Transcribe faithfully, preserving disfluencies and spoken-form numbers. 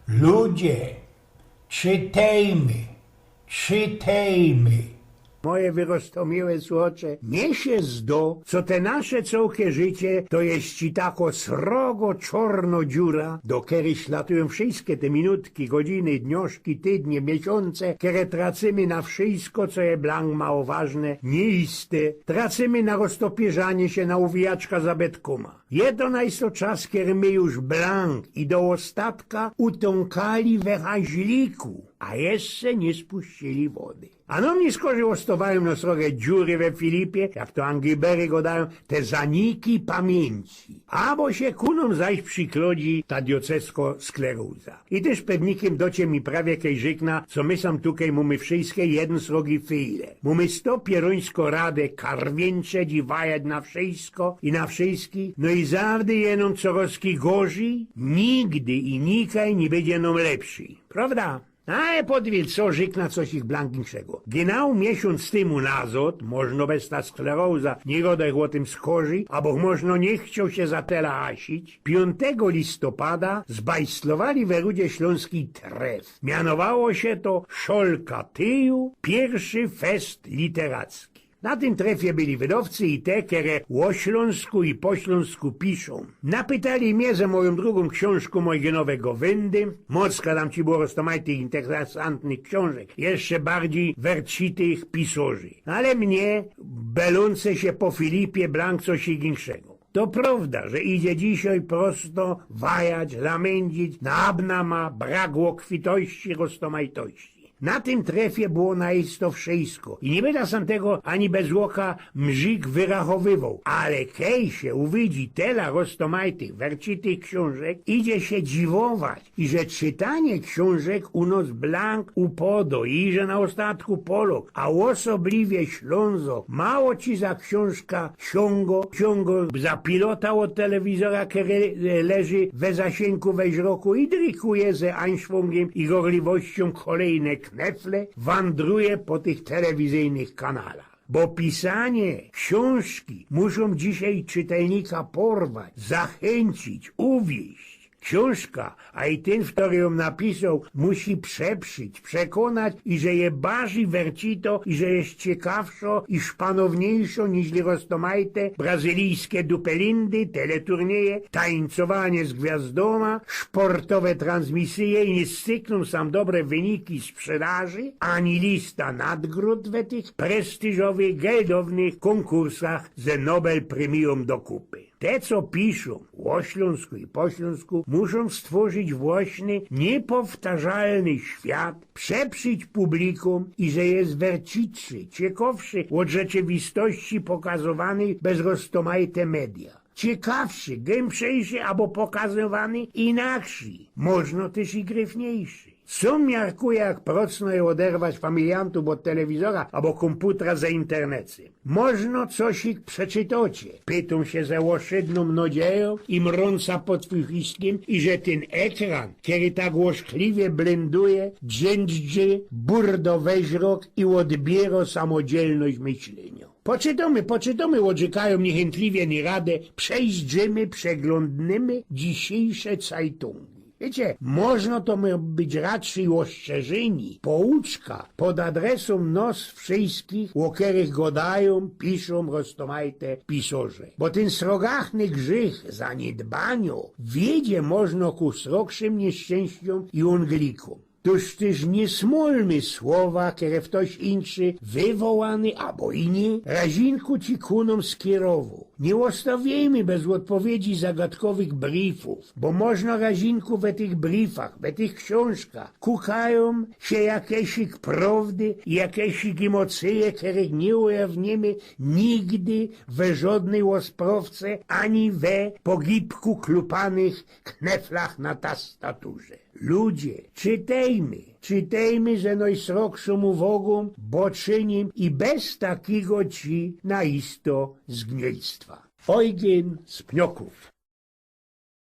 Ludzie, czytejmy, czytejmy. Moje wyroztomiałe słuchacze, mie sie zdo, co te nasze cołke życie to je ci tako srogo czorno dziura, do kerej ślatujōm wszyjske te minutki, godziny, dnioszki, tydnie, miesiōnce, kere tracymy na wszyjsko, co je blank mało ważne, niyjiste. Tracymy na roztopiyrzanie sie, na uwijaczka zabytkōma. Je to najsto czas, kery my już blank i do ôstatka utōnkali we haźliku, a jeszcze niy spuścili wody. A nōm niyskorzij ôstowajōm no srogie dziury we filipie, jak to Anglibery godajōm, te zaniki pamiyńci. Abo sie ku nōm zaś prziklodzi ta diocesko skleroza. I tyż pewnikym docie mi prawie kej rzykna, co my sam tukej mōmy wszyjske jedyn srogi fejle. Mōmy sto pierōńsko rady karwiyńczeć i wajać na wszyjsko i na wszyjskich, no i zawdy je nōm coroz gorzij, nigdy i nikaj niy bydzie nōm lepszij. Prowda? Ale podwiel, co rzykna coś ich blank inkszego. Genau miesiōnc tymu nazod, możno bez ta skleroza, niy godech ô tym skorzij, abo możno niy chcioł sie za tela hasić, piōntego listopada zbajslowali we Rudzie Ślōnskij tref. Mianowało sie to Szolka Tyju, piyrszy fest literacki. Na tym trefie byli wydowcy i te, kere ô Ślōnsku i po ślōnsku piszōm. Napytali mie ze mojōm drugōm ksiōnżkōm ôjgynowe gowyndy, mocka tam ci było roztōmajtych interesantnych ksiōnżek, jeszcze bardzij wercitych pisorzy. Ale mie, belōnce sie po Filipie, blank coś inkszego. To prowda, że idzie dzisiej prosto wajać, lamyndzić na abnama, brak ôkwitości, roztōmajtości. Na tym trefie było najsto wszyjsko i niy byda sam tego ani bez ôka mrzik wyrachowywoł, ale kej sie uwidzi tela roztōmajtych, wercitych ksiōnżek, idzie sie dziwować, i że czytanie ksiōnżek u nos blank upodo, i że na ôstatku Polok, a ôsobliwie Ślōnzok, mało ci za ksiōnżka siōngo, siōngo za pilota ôd telewizora, kery, e, leży we zasiynkù wezroku i drikuje ze ańszwōngiem i gorliwościōm kolejne knefle, wandruje po tych telewizyjnych kanalach. Bo pisanie ksiōnżki muszōm dzisiej czytelnika porwać, zachyncić, uwieść. Ksiōnżka, a i tyn, ftory jōm napisoł, musi przeprzić, przekōnać, i że je barzij wercito, i że je ciekawszo i szpanowniejszo niźli roztōmajte brazylijske dupelindy, teleturnieje, tańcowanie z gwiazdōma, szportowe transmisyje i niy strzyknōm sam dobre wyniki sprzedaży, ani lista nadgrōd we tych prestiżowych, geldownych kōnkursach ze Nobel premijōm do kupy. Te, co piszōm ô Ślōnsku i po ślōnsku, muszōm stworzić własny, niypowtarzalny świat, przeprzić publikōm, i że je wercitszy, ciekawszy ôd rzeczywistości pokazowanyj bez roztōmajte media. Ciekawszy, gymszyjszy abo pokazowany inakszyj, możno tyż i gryfniejszy. Sam miarkuja, jak procno je ôderwać familiantōw ôd telewizora abo kōmputra ze internecy. Możno coś ich przeczytocie. Pytōm sie ze ôszydnōm nadzieją i mrōnca pod fujistkiym, i że tyn ekran, kery tak ôszkliwie blynduje, drzynddrzi burdo we wzrok i ôdbiyrŏ samodzielność myślyniŏ. Poczytōmy, poczytōmy, ôdrzykajōm niychyntkliwie niyradã, przejrzymy, przeglōndnymy dzisiejsze cajtōngi. Wiycie, możno to mŏ być raczyj ôstrzeżyniŏ, pouczka pod adresōm nos wszyjskich, ô kerych gŏdajōm, piszōm roztōmajte pisŏrze. Bo tyn srogachny grzych zaniydbaniŏ wiedzie możno ku srogszym niyszczynściōm i ōnglikōm. Tōż tyż niy smōlmy słowa, kere ftoś inszy, wywołany abo i niy, razinku ci ku nōm skierowŏ. Niy ôstawiejmy bez ôdpowiedzi zagadkowych brifōw, bo możno razinku we tych brifach, we tych ksiōnżkach kukajōm sie jakesik prŏwdy i jakesik ymŏcyje, kerych niy ujawnymy nigdy we żŏdnyj ôsprŏwce ani we pogibku klupanych kneflach na tastaturze. Ludzie, czytejmy, czytejmy ze nojsrogszōm uwŏgōm, bŏczyniym i bez takigo ci na isto zgnielstwa. Ojgyn z Pniŏkōw.